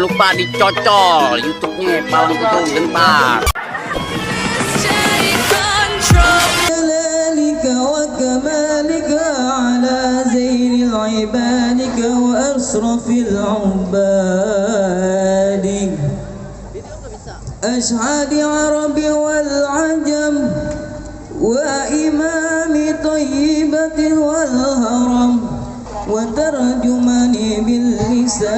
lupa dicocol YouTube-nya Palang Pintu Gentar. جلالك وكمالك على زين عبادك وأشرف العباد أشهد العرب والعجم وإمام طيبة والهرم وترجمني باللسان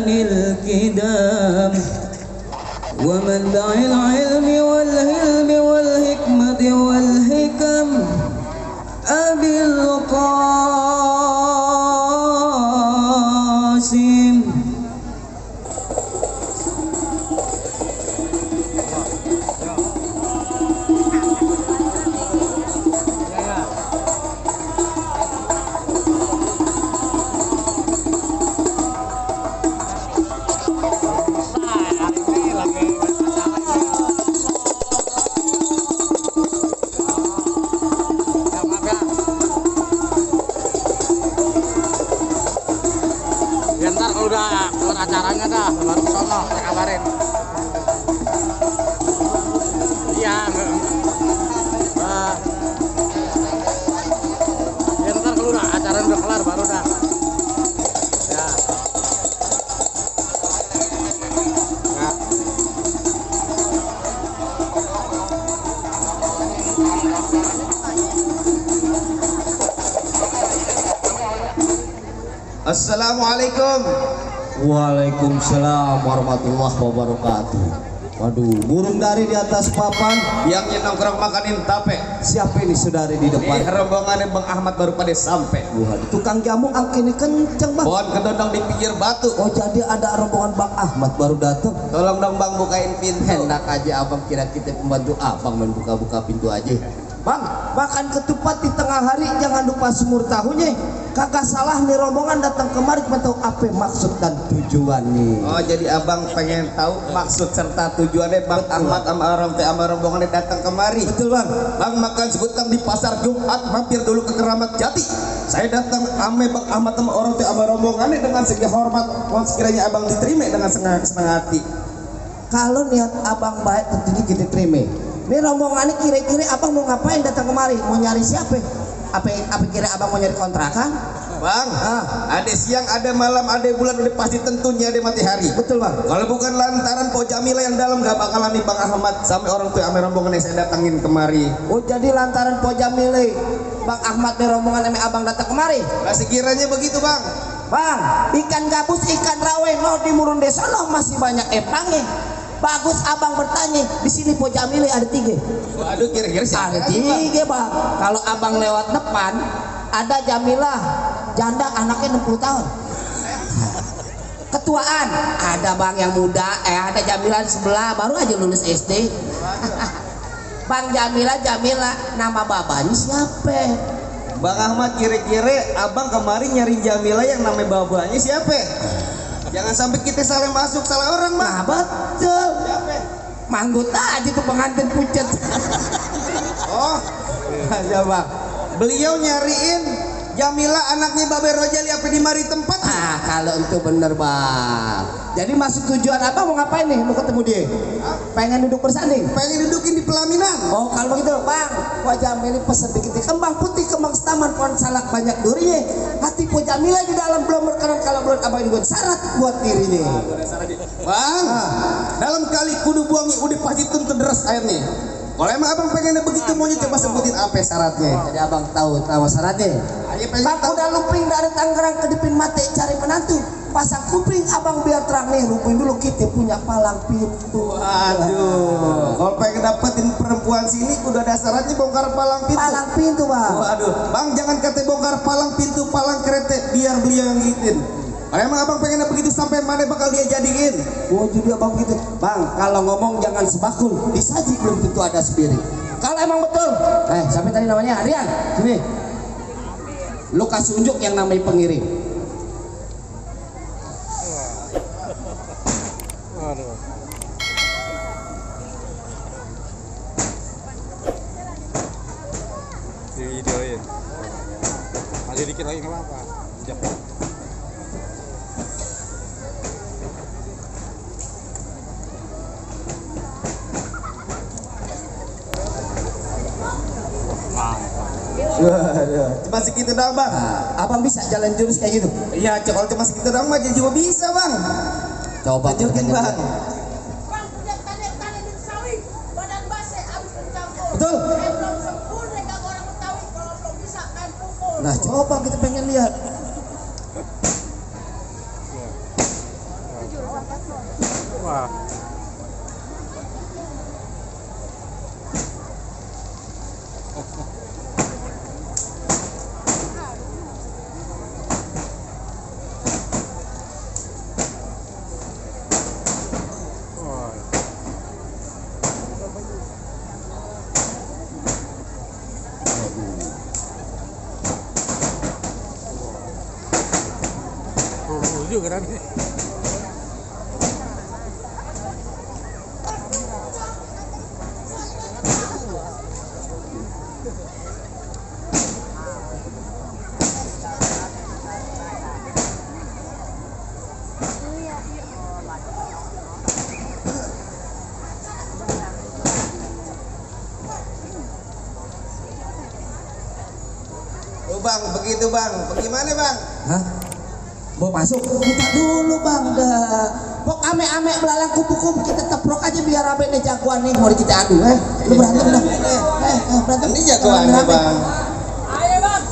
الكدام ومنبع العلم والهلم والحكمة والحكم أبي القاسم. Ntar kalau udah keluar acaranya dah baru sono saya kabarin. Iya. Ntar kalau udah acaranya udah kelar baru dah. Ya. Nah. Assalamualaikum. Waalaikumsalam warahmatullahi wabarakatuh. Waduh, burung dari di atas papan. Yang nongkrong makanin tape. Siapa ini saudari di depan? Rombongannya Bang Ahmad baru pada sampai. Waduh, tukang jamu angkini kenceng bang. Pohon kedondong di pinggir batu. Oh jadi ada rombongan Bang Ahmad baru datang. Tolong dong Bang bukain pintu. Hendak aja abang kira kita pembantu abang main buka-buka pintu aja. Bang, makan ketupat di tengah hari jangan lupa semur tahunya. Kagak salah nih rombongan datang kemari cuma tahu apa maksud dan tujuannya. Oh jadi abang pengen tahu maksud serta tujuannya Bang Ahmad sama rombongannya datang kemari. Betul bang. Bang makan sebutan di pasar Jumat, mampir dulu ke Keramat Jati. Saya datang ame Bang Ahmad sama rombongannya dengan segi hormat. Mohon sekiranya abang diterima dengan senang hati. Kalau niat abang baik tentunya kita terima. Ini rombongannya kira-kira abang mau ngapain datang kemari? Mau nyari siapa? Apa kira abang mau nyari kontrakan? Bang, ada siang, ada malam, ada bulan, udah pasti tentunya ada matahari. Betul bang. Kalau bukan lantaran Po Jamila yang dalam gak bakalan nih Bang Ahmad sampai orang tua ame rombongan yang saya datangin kemari. Oh jadi lantaran Po Jamile Bang Ahmad nih rombongan ame abang datang kemari. Nah sekiranya begitu Bang. Bang, ikan gabus, ikan rawe, no di Murun Desa no masih banyak epangnya. Bagus abang bertanya, di sini Po Jamile ada 3. Waduh kira-kira siapa? Ada 3 bang. Kalau abang lewat depan, ada Jamilah, janda anaknya 60 tahun. Ketuaan, ada bang yang muda, ada Jamilah di sebelah, baru aja lulus SD. Bang Jamila, nama babanya siapa? Bang Ahmad kira-kira abang kemarin nyari Jamila yang namanya babanya siapa? Jangan sampai kita salah masuk salah orang Bang. Nah betul. Siapa? Manggut aja tuh pengantin pucet. Oh, aja Bang. Beliau nyariin Jamila anaknya Babe Rojali apa di mari tempat? Ah kalau itu bener bang. Jadi masuk tujuan apa mau ngapain nih? Mau ketemu dia? Pengen duduk bersanding? Pengen dudukin di pelaminan. Oh kalau begitu bang, Po Jamila pesen dikit kembang putih, kembang setaman, pohon salak banyak durinya. Hati Po Jamila di dalam belum berkenan kalau belum abang buat syarat buat dirinya. Bang, dalam kali kudu buangnya udah pasti tuntun deras airnya. Kalau emang abang pengennya begitu maunya coba sebutin apa syaratnya. Jadi abang tahu syaratnya. Bang udah luping dari Tangerang ke Dipin Mate cari menantu. Pasang kuping abang biar terang nih. Luping dulu kita punya palang pintu. Aduh, kalau pengen dapetin perempuan sini udah ada syaratnya bongkar palang pintu. Palang pintu bang. Waduh, bang jangan kata bongkar palang pintu, palang kereta biar beliau yang gitin. Kalau emang abang pengennya begitu sampai mana bakal dia jadiin? Oh jadi abang begitu. Bang kalau ngomong jangan sebakul, disaji belum tentu ada spirit. Kalau emang betul, sampai tadi namanya Rian, sini. Lu kasih unjuk yang namanya pengiring. Aduh. Di videoin. Masih dikit lagi nggak apa-apa. Sejak Cuma segitu doang bang. Nah, abang bisa jalan jurus kayak gitu? Iya, kalau cuma segitu doang mah jadi juga bisa bang. Coba Tunjukin bang. Bang, punya tanda-tanda di sawit, badan base habis mencampur. Betul. Belum sempurna gak orang Betawi kalau belum bisa main pukul. Nah, coba kita pengen lihat. Wah. Juga kan. Oh bang, begitu bang. Bagaimana bang? Hah? Mau masuk? Minta dulu bang dah. Pok ame-ame belalang kupu-kupu kita teprok aja biar abe nih jagoan nih mau kita adu lu berantem dah. Berantem. Ini jagoannya bang. Ayo bang.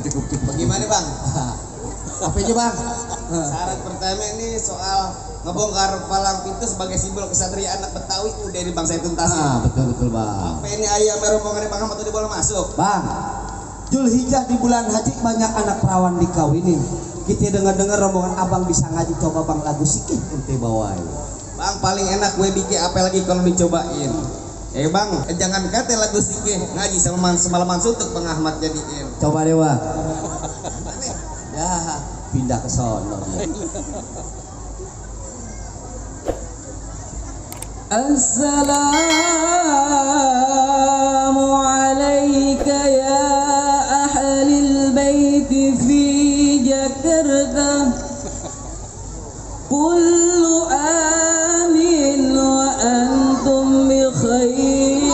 Cukup. Bagaimana bang? Apa aja bang? Syarat pertama ini soal ngebongkar palang pintu sebagai simbol kesatria anak Betawi udah di bangsa tuntas. Betul bang. Apa ini ayam rombongan Bang Ahmad udah boleh masuk? Bang, Julhijjah di bulan haji banyak anak perawan dikawinin. Kita dengar rombongan abang bisa ngaji, coba bang lagu sikit ente bawain. Bang paling enak gue bikin apa lagi kalau dicobain. Bang, jangan kata lagu sikit ngaji sama semalaman suntuk Bang Ahmad jadiin. Coba deh bang. Ya, pindah ke sono dia. Assalamu alayka ya ahlil baiti fi Jakarta. Kullu amin wa antum bi khair.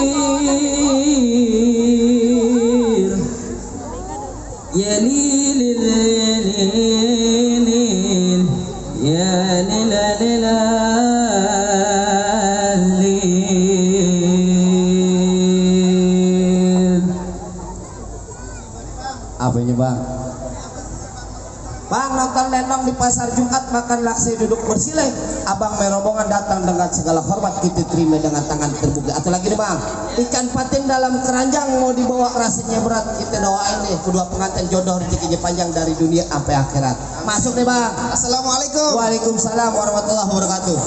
Ya lilil ya Apa ini bang? Bang nonton lenong di pasar Jumat makan laksi duduk bersileh. Abang merombongan datang dengan segala hormat kita terima dengan tangan terbuka. Atau lagi nih bang, ikan patin dalam keranjang mau dibawa rasanya berat. Kita doain nih kedua pengantin jodoh rezekinya panjang dari dunia sampai akhirat. Masuk nih bang. Assalamualaikum. Waalaikumsalam warahmatullahi wabarakatuh.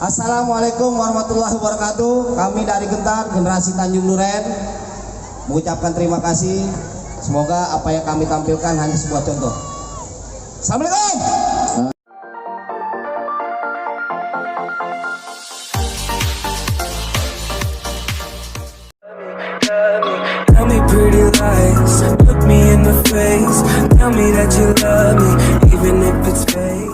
Assalamualaikum warahmatullahi wabarakatuh. Kami dari Gentar, generasi Tanjung Duren, mengucapkan terima kasih. Semoga apa yang kami tampilkan hanya sebuah contoh. Assalamualaikum. Tell me pretty lies, look me in the face. Tell me that you love me, even if it's fake.